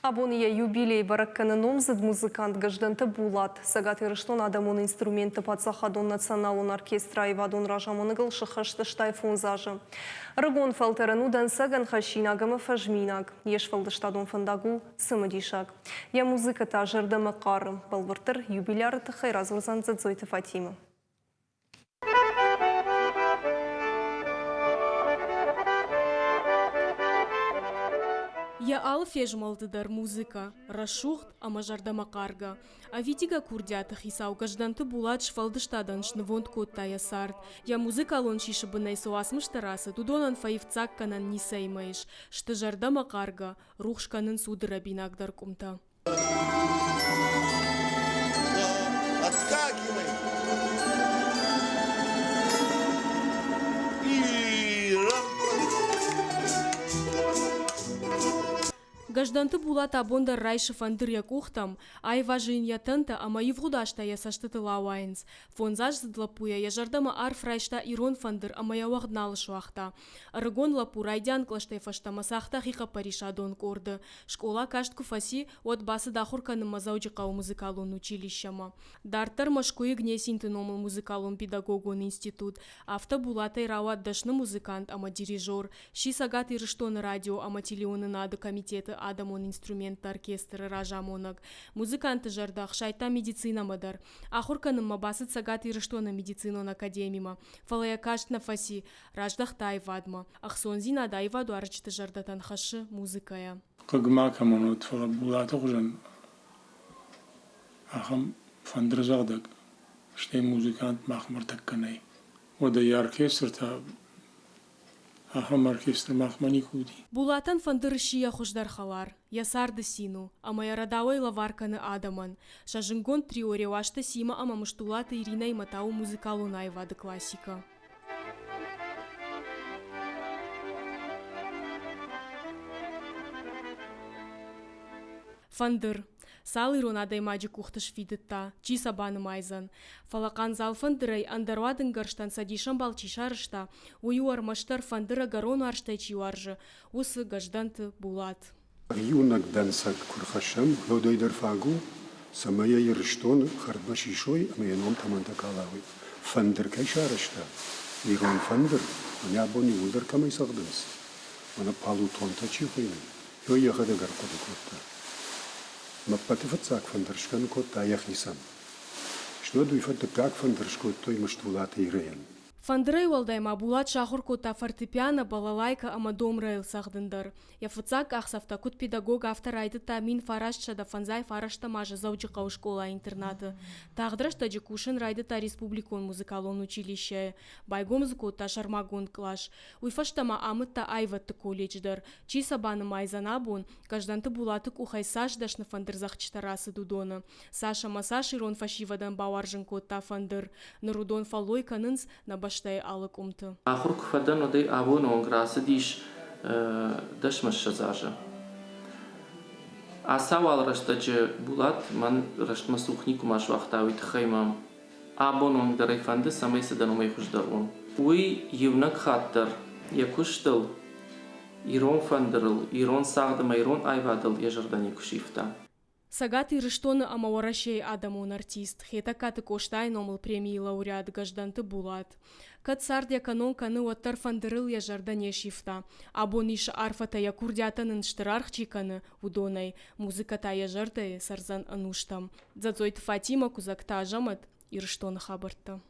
Абон йӕ юбилей бӕрӕг кӕны номдзыд музыкант Гӕздӕнты Булат. Цӕгат Ирыстоны адӕмон инструментты паддзахадон националон оркестры аивадон разамонӕгыл сыххӕст 85 азы. Ӕрыгон фӕлтӕрӕн у дӕнцӕгӕн хӕссинаг ӕмӕ фӕзминаг. Йе сфӕлдыстадон фӕндаг у цымыдисаг. Йӕ музыкӕ та зӕрдӕмӕ хъары. Бӕлвырддӕр юбиляры тыххӕй радзурдзӕн Дзӕдзойты Фатимӕ. Йӕ алы фезмӕлды дӕр музыкӕ, рӕсугъд ӕмӕ зӕрдӕмӕхъаргӕ. Ӕвидигӕ курдиаты хицау Гӕздӕнты Булат сфӕлдыстадӕн снывонд кодта йӕ цард. Йӕ музыкалон сисы бынӕй цы уацмыстӕ рацыд, уыдонӕн фӕивддзаг кӕнӕн ницӕимӕ ис. Сты зӕрдӕмӕхъаргӕ, рухс кӕнынц уды рӕбинагдӕр къуымтӕ. Отскакивай! И Гӕздӕнты Булат абон дӕр райсы фӕндыр йӕ къухтӕм, айвазы йын йӕ тӕнтӕ ӕмӕ ивгъуыд азтӕ йӕ цӕстытыл ауайынц. Фондзаздзыд лӕппуйӕ йӕ зӕрдӕмӕ арф райста ирон фӕндыр ӕмӕ йӕ уӕгъд нал суагъта. Ӕрыгон лӕппу райдиан кълӕстӕй фӕстӕмӕ цагъта хихъӕппӕрисадон къорды. Скъола каст куы фӕци, уӕд бацыд ахуыр кӕнынмӕ Дзӕуджыхъӕуы музыкалон училищӕмӕ. Дарддӕр Мӕскуыйы Гнесинты номыл музыкалон-педагогон институт. Афтӕ Булатӕй рауад дӕсны музыкант ӕмӕ дирижер, сси Цӕгат Ирыстоны радио ӕмӕ телеуынынады комитеты адӕмон инструментты оркестры разамонӕг. Музыканты зӕрдӕ ӕхсайдта медицинӕмӕ дӕр. Ахуыр кӕнынмӕ бацыд Цӕгат Ирыстоны медицинон академимӕ, фӕлӕ йӕ каст нӕ фӕци, раздӕхт аивадмӕ. Ӕхцондзинад аивадуарзджыты зӕрдӕтӕн хӕссы музыкӕйӕ. Хъыг ма кӕмӕн уыд, фӕлӕ Булаты хуызӕн ахӕм фӕндырдзӕгъдӕг, стӕй музыкант махмӕ ӕртӕккӕ нӕй. Уӕдӕ йӕ оркестр та ахӕм оркестр махмӕ никуы уыди. Булатӕн фӕндыр сси йӕ хуыздӕр хӕлар, йӕ царды цин у, ӕмӕ йӕ рӕдауӕй лӕвар кӕны адӕмӕн. Сӕ зындгонд трио Реуазты Симӕ ӕмӕ Мыстулаты Иринӕимӕ та у музыкалон аивады классикӕ. Фӕндыр. Цал ирон адӕймаджы къухты сфидыдта, чи сӕ банымайдзӕн. Фӕлӕ хъандзал фӕндырӕй ӕндӕр уадынгӕрзтӕн сӕ дисӕмбал чи сарӕзта, уый у ӕрмӕстдӕр фӕндыр ӕгӕрон уарзтӕй чи уарзы, уыцы Гӕздӕнты Булат. Иунӕг дӕнцӕг куы рхӕссӕм, уӕдӕй дӕр фаг у, цӕмӕй йӕ Ирыстоны хӕрдмӕ сисой ӕмӕ йӕ ном тӕмӕнтӕ калауой. Фӕндыр кӕй сарӕзта, ирон фӕндыр, мӕнӕ абон иууылдӕр кӕмӕй цӕгъдынц, мӕнӕ палутонтӕ чи хуыйны, уый йӕхӕдӕг ӕрхъуыды кодта. Мӕ ӕппӕты фыццаг фӕндыр скӕнын кодта йӕхицӕн. Снод уый фӕд дыккаг фӕндыр скодтой Мыстулаты Ирӕйӕн. Фӕндырӕй уӕлдай ма Булат сахуыр кодта фортепиано, балалайкӕ ӕмӕ домрӕйыл цӕгъдын дӕр. Йӕ фыццаг къахдзӕфтӕ куыд педагог, афтӕ райдыдта 1959 азы Дзӕуджыхъӕуы скъола-интернаты. Тагъд рӕстӕджы кусын райдыдта республикон музыкалон училищӕйы. Байгом дзы кодта сӕрмагонд кълас. Уый фӕстӕ ма амыдта аивӕдты колледж дӕр. Чи сӕ банымайдзӕн абон, Гӕздӕнты Булаты къухӕй цас дӕсны фӕндырдзӕгъдджытӕ рацыд, уыдоны. Цас ӕмӕ цас ирон фӕсивӕдӕн бауарзын кодта фӕндыр. Ныр уыдон фӕллой кӕнынц нӕ бӕстӕйы алы къуымты. Ахуыр куы фӕдӕн, уӕдӕй абоны онг рацыдис 10-20 азы. Ацауал рӕстӕджы Булат мӕн рӕстмӕ цух никуыма суагъта, уый тыххӕй мӕм абон онг дӕр ӕй фӕнды, цӕмӕй цыдӕр уымӕй хуыздӕр уон. Уый иунӕг хатт дӕр йӕ куыстыл, ирон фӕндырыл, ирон цагъд ӕмӕ ирон аивадыл йӕ зӕрдӕ никуы сивта. Цӕгат Ирыстоны ӕмӕ Уӕрӕсейы адӕмон артист, Хетӕгкаты Къостайы номыл премийы лауреат Гӕздӕнты Булат. Кӕд цард йӕ кӕнон кӕны, уӕддӕр фӕндырыл йӕ зӕрдӕ не сивта. Абон исы арфӕтӕ йӕ курдиатӕн ын стыр аргъ чи кӕны, уыдонӕй. Музыкӕ та йӕ зӕрдӕйы цӕрдзӕн ӕнустӕм. Дзӕдзойты Фатимӕ, Куыдзӕгты Азӕмӕт, Ирыстоны хабӕрттӕ.